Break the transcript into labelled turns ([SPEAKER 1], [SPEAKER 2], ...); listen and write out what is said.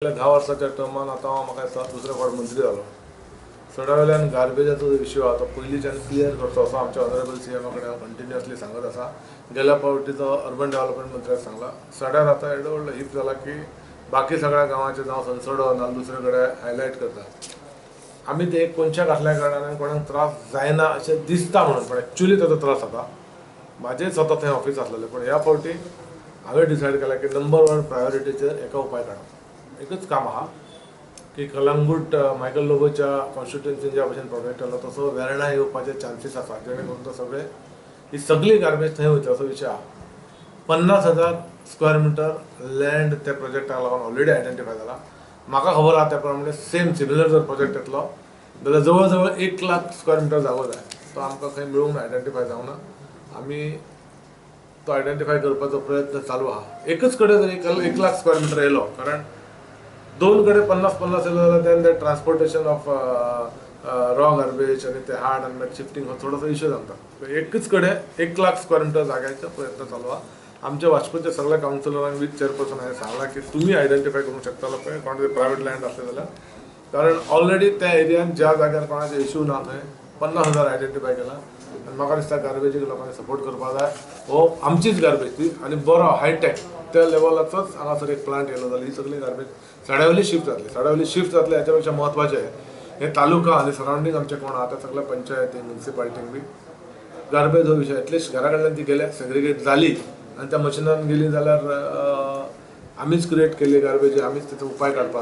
[SPEAKER 1] गेल्या 10 वर्साच्या टर्मान आतां हांव म्हाका दिसता दुसरे फावट मंत्री जालो. सड्या वयल्यान गार्बेजाचो इश्यू आहा तो पयलींच्यान क्लियर करचो असो आमच्या ऑनरेबल सीएमा कडेन हांव कंटिन्युअसली सांगत आसा. गेल्या फावटी तो अर्बन डेव्हलपमेंट मंत्र्याक सांगला. सड्यार आतां येदो व्हडलो हीप जाला की बाकी सगळ्या गांवाचे जावं सनसडो ना दुसरे कडेन हायलायट करता. आमी ते एक कोनशाक आसल्या कारणान कोणाक त्रास जायना अशें दिसता म्हणून, पण एक्चुअली ताचो त्रास जाता. म्हाजें स्वता थंय ऑफीस आसलेलें, पूण ह्या फावटी हांवें डिसायड केलां की नंबर 1 प्रायोरिटीचेर एका उपाय काडप. एकच काम आहा की कलंगूट मायकल लोबोच्या कॉन्स्टिट्युएन्सीन ज्या भशेन प्रोजेक्ट जालो तसो वेर्णा येवपाचे चान्सीस आसा, जेणे करून तो सगळे ही सगळी गार्बेज थंय वयता असो विशय आहा. 50,000 स्क्वेअर मिटर लँड त्या प्रोजेक्टाक लागून ऑलरेडी आयडेंटिफाय जाला. म्हाका खबर आहा त्या प्रमाणे सेम सिमिलर जर प्रोजेक्ट येतलो जाल्यार जवळ जवळ 1 लाख स्क्वेअर मिटर जागो जाय. तो आमकां खंय मेळूंक ना, आयडेंटिफाय जावंक ना. आमी तो आयडेंटिफाय करपाचो प्रयत्न चालू आहा. एकच कडेन जर 1 लाख स्क्वेअर मिटर येयलो, कारण 2 कडेन 50-50 येयलो जाल्यार then the transportation of raw garbage आनी ते हार्ड आनी मागीर शिफ्टींग हो थोडोसो इश्यू जाता. एकच कडेन 1 लाख स्क्वेअर मिटर जाग्याचो प्रयत्न चालू आहा. आमच्या वास्कोच्या सगळ्या कावन्सिलरांक विथ चेअरपर्सन हांवें सांगलां की तुमी आयडेंटिफाय करूंक शकतालो पळय कोणाचे प्रायवेट लँड आसलें जाल्यार, कारण ऑलरेडी त्या एरियान ज्या जाग्यार कोणाचे इश्यू ना थंय 50,000 आयडेंटिफाय केला. आनी म्हाका दिसता गार्बेजीक लोकांनी सपोर्ट करपाक जाय. हो आमचीच गार्बेज ती आनी बरो हायटॅक त्या लेवलाचोच हांगासर एक प्लांट येयलो जाल्यार ही सगळी गार्बेज सड्यावयली शिफ्ट जातली. सड्यावयली शिफ्ट जातली हाच्या पेक्षा म्हत्वाचें हे तालुका आनी सरावंडींग आमचे कोण आहा त्या सगळ्या पंचायतींक म्युनिसिपालिटींक बी गार्बेज हो विशय एटलिस्ट घरा कडल्यान ती गेल्या सेग्रिगेट जाली आनी त्या मशिनान गेली जाल्यार आमीच क्रिएट केल्ली गार्बेज, आमीच तेचो उपाय काडपाक.